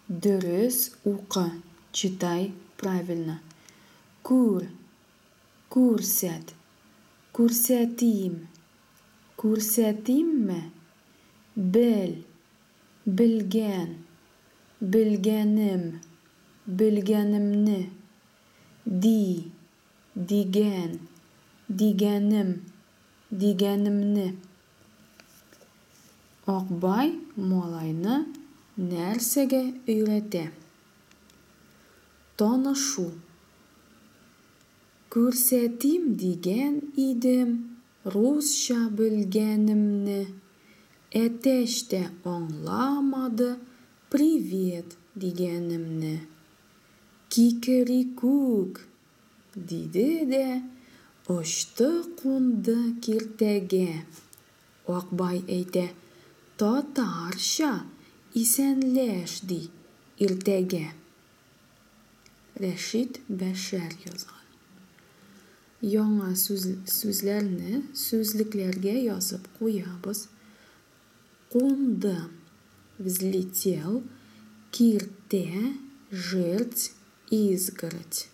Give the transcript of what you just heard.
Дөрес укы, читай правильно. Күр, күрсәт, күрсәтим, күрсәтимме? Бел, белгән, белгәнем, белгәнемне. Ди, дигән, дигәнем, дигәнемне. Акбай малайны нәрсәгә өйрәтә? Танышу. Күрсәтим дигән идем русча белгәнемне, әтәч тә аңламады привет дигәнемне. Кикерикүк! Диде дә очты кунды киртәгә. Акбай әйтә, татарча исәнләш, ди, иртәгә. Рәшит Бәшәр язган. Яңа сүзләрне сүзлекләргә язып куябыз. Кунды, взлетел, киртә, жердь, изгородь.